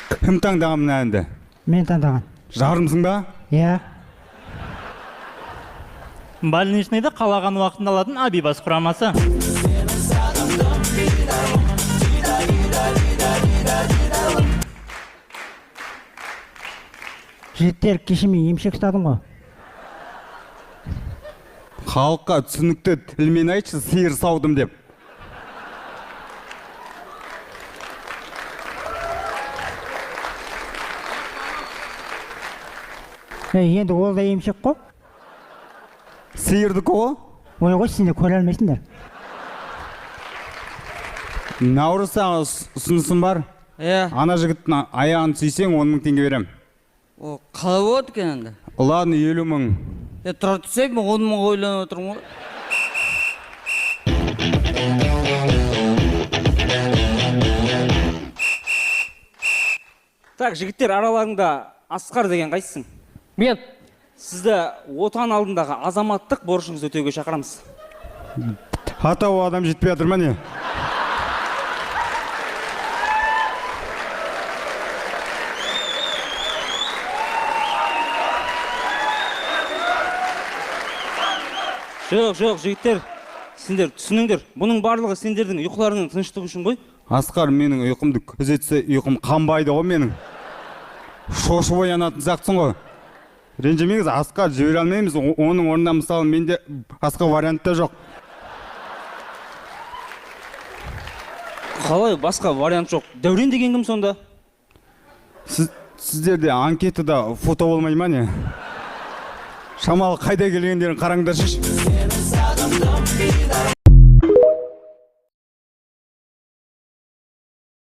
Кім таңдаған мына әнді? Мен таңдаған. Жарымсың ба? Иә. Больничныйды қалаған уақытында алатын Абибас құрамасы. Жігіттер, кеше мен емшек ұстадым ғой. Халыққа түсінікті тілмен айтшы, сиыр саудым деп. Ей, енді ол да емшек қой. Сиырдікі ғой. Ой ғой, сендер көре алмайсыңдар. Наурыз, саған ұсынысым бар. Иә. Ана жігіттің аяғын сүйсең, 10 000 теңге берем. О, қалай болады екен енді? Ладно, 50 000. Е, тұра тұрсай, мен 10 000-ға ойланып отырмын ғой. Так, жігіттер, араларыңда Асқар деген қайсысың? Мен. Сізді Отан алдындағы азаматтық борышыңызды өтеуге шақырамыз. Атау адам жетпей жатыр ма, не? Жоқ, жоқ, жігіттер, сендер түсініңдер, бұның барлығы сендердің ұйқыларыңның тыныштығы үшін ғой. Асқар, менің ұйқымды күзетсе, ұйқым қанбайды ғой менің. Шошып оянатын сияқтысың ғой. Ренжімеңіз, Асқар, жібере алмаймыз. Оның орнына, мысалы, менде басқа вариант та жоқ. Қалай басқа вариант жоқ? Дәурен деген кім сонда? Сіздерде анкетада фото болмай ма, не? Шамалы қайда келгендерін қараңдаршы.